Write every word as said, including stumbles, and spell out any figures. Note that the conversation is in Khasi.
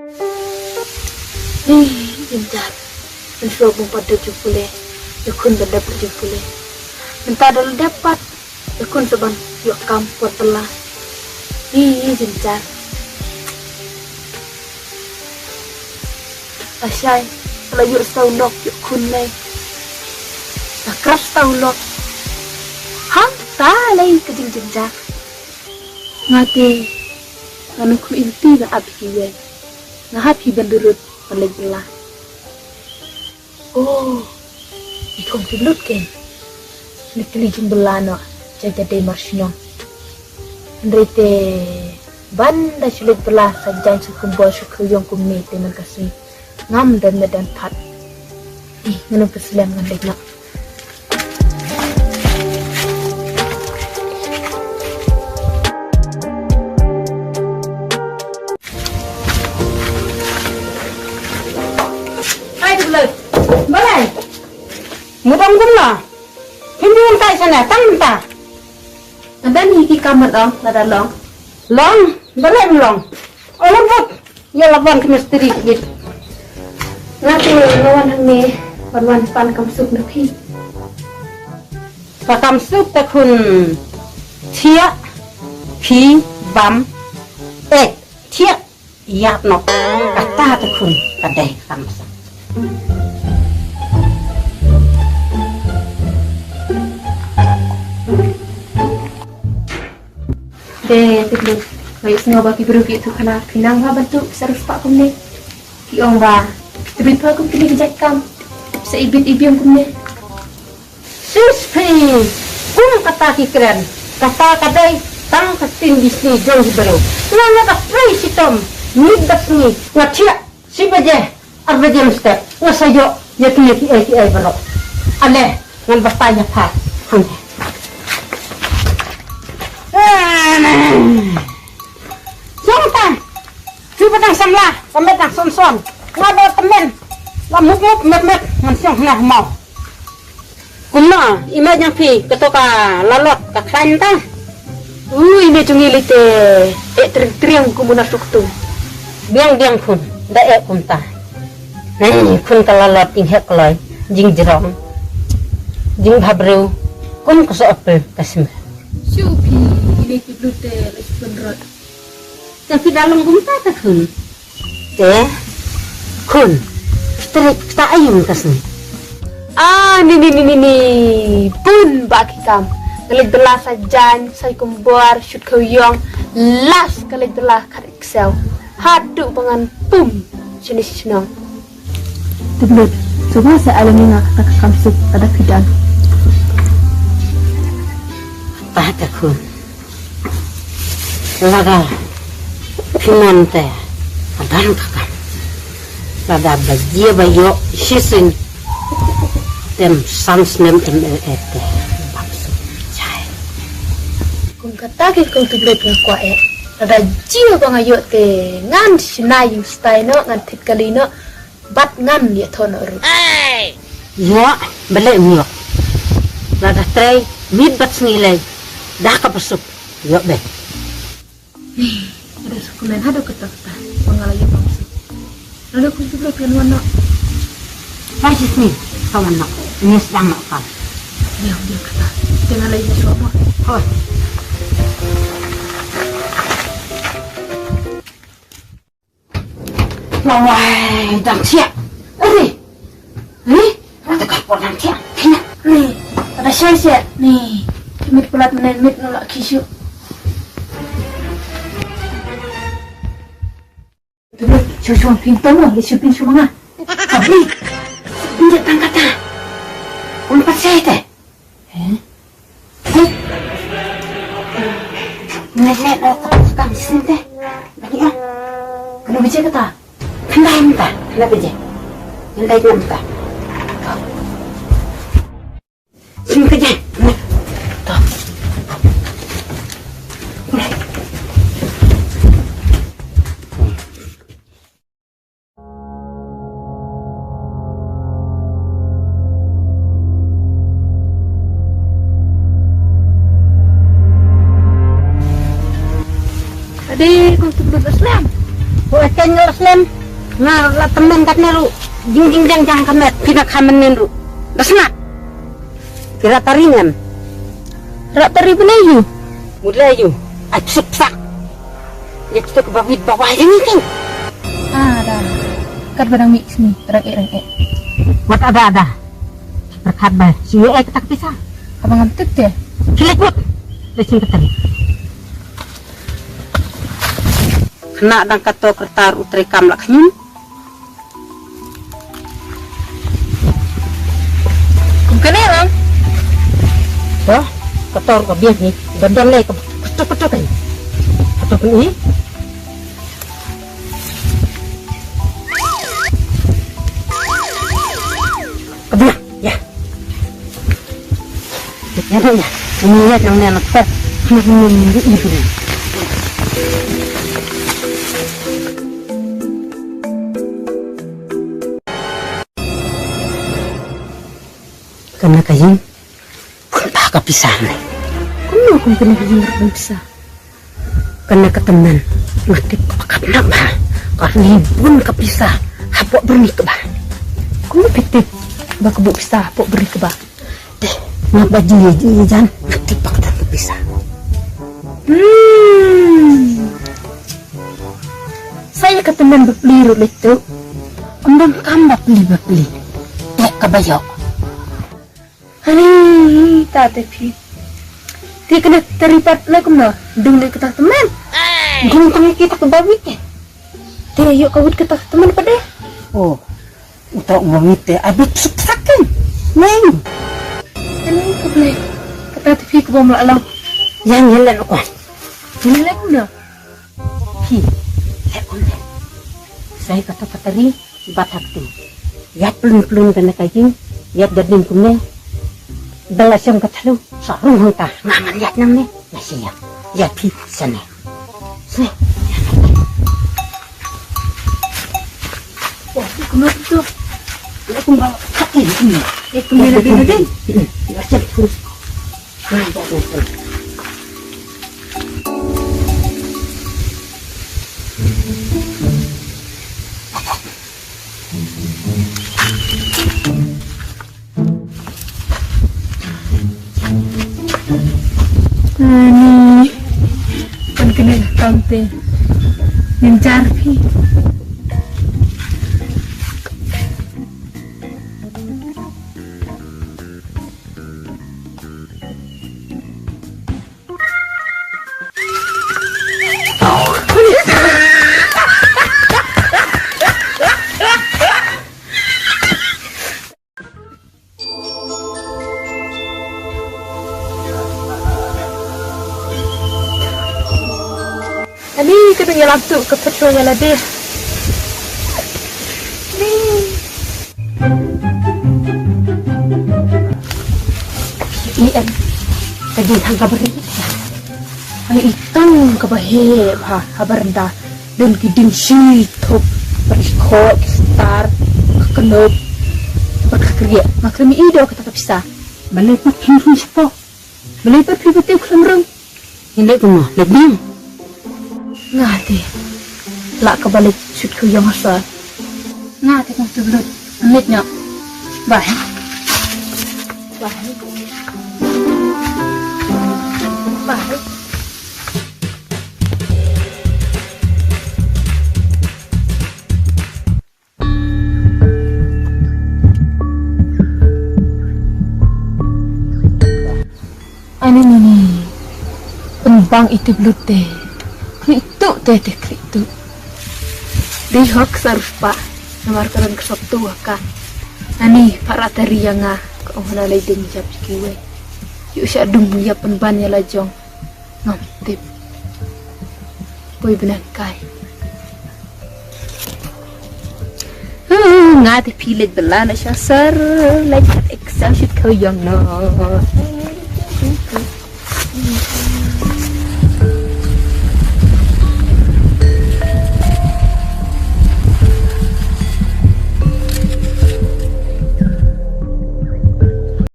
Hi, jynjar. Mynshuwa bym pat dep jingpule, ïa khun ban dep jingpule. Mynta da la dep pat, ïa khun sa ban ïoh kam por bylla. Hi, jynjar. Lashai, la ïoh sa u lok ïoh khun lei. La crush sa u lok. Hangta lei ka jingjynjar. Nga te, nga nang khmih lynti ban ap ïa ki ïing. Nga hap hi ban durut ban leit bylla. Oh, i khun ki lut kein. Ni kylli jingbylla noh, jai ka dei mar shnong. Hynrei te ban da shu leit bylla sa jaiñ shu kumbor shu khyllung kumne te man ka sngi ngam don met don phad. Ih, ngam pynslem ngan leit noh. Hai, Dublei. Balei? Mut ong kumno? Phim ju ong tai shane, tang mynta. Nga don hi ki kam ban ong, lada long. Long? Balei ym long? Ong mut. Ïa la wan ka mistri kit. Nga te nga wan hangne ban wan pan kam suk na phi. Ka kam suk ta khun, thiah phi bam ek thiah ïap nok. Kata ta khun ka dei kam suk. Te, te Blei, nga ïohsngew ba ki briew ki ïathuh khana, phi nang bha ban tuh pisa riewspah kumne. Ki ong ba phi tbit bha kum kine ki jait kam, pisa ibit ibiang kumne. Sis phi, kum kata ki kren, kata ka dei tang ka ktien bishni jong ki briew. Nga, nga da trei shitom miet bad sngi, nga thiah shi baje, ar baje mynstep, nga sa ïoh ïa kine kiei kiei baroh. Ale, ngan batai ïa pha hangne. Shong ta. Shu ba dang samla, ka met dang son son. Nga ba tymmen. La mup mup met met, ngan shong hangne ha maw. Kumno, i mei jong phi, kato ka Lalot, ka khlaiñ ta? U, i mei jong ngi lei te, eh triang triang kum u nongshong ktung. Biang biang khun, da eh kumta. Nai khun ka Lalot, jingheh kloi, jingjrong, jingbhabriew, kum ka soh apel ka smer. Shu phi, i mei ki blute, la shu pynroi. Te phi da long kumta ta khun. Te khun, phi trei phi ta aïu mynta ka sngi? Ah, ni ni ni ni ni. Pun ba ki kam. Nga leit bylla sa jaiñ, sa ïa kumbor, shut khaw ïong. Las ka leit bylla khat ïa ksew. Haduh ba ngan pum shane sha shnong. Te Blei, shuwa sa ai lem ïa nga kata ka kam suk, kata phi don. Kata ka khun. Lada phi mon te, ka don ka kam. Lada ba jia ba ïoh shisien, te em san snem em eh eh te bam suk jai. Kum kata ki khun, te Blei, nga kwah eh. Lada jia ba nga ïoh te ngan shna ïing stai noh, ngan thied kali noh. Bad ngan ïathuh noh ruh. Ïoh, balei ym ïoh? Lada trei miet bad sngi lei, da kaba suk. Ïoh beit. Ni, ada suk kumne haduh katta katta. Ba nga la ïoh bam suk. Lada kum suk lei, phin wan noh. Ba shisien sa wan noh. Ngi sdang noh ka. Ïoh, ïoh katta. Te nga la ïoh suk mo. Hoi. Lawai, dang thiah. Ari. Ari, rata ka por dang thiah. Thiah. Ni, ada shai shai. Ni, mit palat, ni mit nolak kishu. Shu shu pin tong, shu pin shu manga. Abi. Pin tang kata. Kum pat shai te. Eh? Hei. Ngai ngai lo kata kam sinte. Bani ah. Kena baje kata. Kena mynta. Kena baje. Kena mynta. Sinte je. To. Ade, kong tu belum Islam. Kong akan ngal Islam. Nga la tymmen katne ruh. Jing jing jang jang ka met, phi na kha mynnin ruh. Da smat. Phi rah tari ne em? Rah tari bnai ïu. Mut leh ïu. Ai psuk psak. Ïa kito kaba wit ba wai jong ngi. Ah, da. Kat ba dang mih sini, rang eh, rang eh. Wat ada, ada. Pyrkhat ba shu ïoh ïa kata ka pisa. Haba ngam tip te. Khie leit mut. Leit sngewthuh. Khynnah dang kato kyrtar u treikam la khñium. Kum kane lang. Ba kato ruh ka biang ni. Don don lei ka kato kato kan. Kato kan ni. Ka biang. Ïa. Ïa, ïa, ïa. Ini ïa, yang ni anak kau. Kane ka ïing. Kumba ka pisa ne. Kumno kum kane ka ïing ruh ban pisa? Kane ka tymmen, nga tip ba ka tymmen ba ka ri bun ka pisa hapoh bri kaba. Kumno phi tip ba ka buh pisa hapoh bri kaba? Te, nga ba ji ji jan, nga tip ba ka tymmen ka pisa. Hmm. Sa ïa ka tymmen ba pli ruh lei tu. Ym don kam ba pli ba pli. Te kaba ïoh. Ani, ta te phi. Te kane tari pat lei kumno? Dung lei kata tymmen. Dung tang kita ka bawi ke. Te ïoh ka wut kata tymmen pat de. Oh, uta u bawi te abit suk sakin. Neng. Ani ka ble. Kata te phi ka bom la long. Yang yang lei ko. Ini lei kumno? Phi, leh kumne. Sa ïa kata ka tari, bat ha kti. Ïa plun plun kane ka ïing, ïa da ding kumne. Da la shong ka thalu, sa rung hangta, nga ngan ïa nangne, nga shi ïa. Ïa phi, sa ne. Sa ne. Wah, kumne tu. Ïa kumba, ha, ïa kumne. Ïa kumne, ïa kumne. Ïa kumne. Ani, kan kena tante. Ninjar phi. Ani ka dang ïalap tu ka petrol ïa lade. Ani. Ïa em. Ka ding hang ka beri. Ani itang ka bahe ha ha beranda. Don ki ding shi thup beri kho ki star ka knup. Bad ka kriek. Ma khlem i do kata ka pisa. Balei put phin phin shapoh. Balei put phin put khlem rung. Ngi leh kumno, leh biang. Nga te. Lah kaba leh shit ku ïong asar. Nga te kong te blut. Amit nyok. Bye. Bye. Bye. Ani ni ni. Pynbang ïa te blut te. Khlieh tuh te te khlieh tuh. Dei hok sarpa. Namar ka don ka sop tu ka. Ani para tari ïa nga. Ka ong hana lei ding ïap kiwei. Ïoh sha dung ïap pynban ïa la jong. Ngam tip. Poi bnai kai. Huh, nga te phi leit bela na sha sar, leit exam shit khaw ïong no.